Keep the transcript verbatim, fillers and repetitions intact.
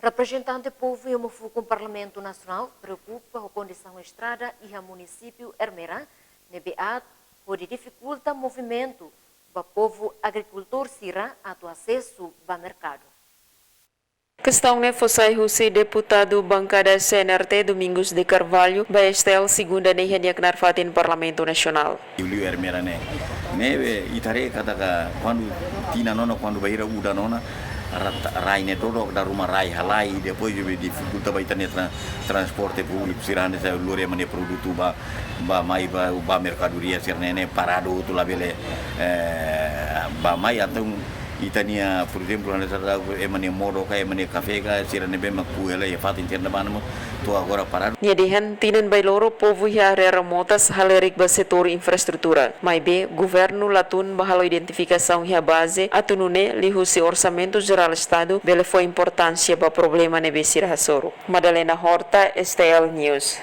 Reprezentante povu iha Mofokun Parlamentu Nasionál preokupa ho kondisaun estrada iha munisípiu Ermera ne'ebé aat hodi difikulta movimentu ba povu agrikultór sira atu asesu ba merkadu. Kestaun ne'e fó sai husi deputadu bankada C N R T Domingos de Carvalho ba S T L segunda ne'e iha nia knaar fatin Parlamentu Nasionál. Liuliu Ermera ne'e. Ne'ebé ita haree katak kuandu tinan ona, kuandu bainhira udan ona, rat-, rai ne'e dodok, dala ruma rai halai, depois ne'ebé difikulta ba ita-nia tran-, transporte públiku sira hanesan lori ema nia produtu ba, ba mai ba, ba merkadoria sira-ne'e, ne'e paradu hotu labele, eh, ba mai, entaun ita-nia, por ezemplu, hanesan ema nia modo ka, ema nia kafé ka, sira ne'ebé mak kuela iha fatin sira-ne'ebá ne'e mós to'o agora paradu. Nia dehan tinan bailoro povu iha área remotas halerik ba setór infraestrutura. Maibé, governu la tun ba halo identifikasaun iha baze atu nune'e liuhusi Orsamentu Jerál Estadu bele fó importánsia ba problema ne'ebé sira hasoru. Madalena Horta, S T L News.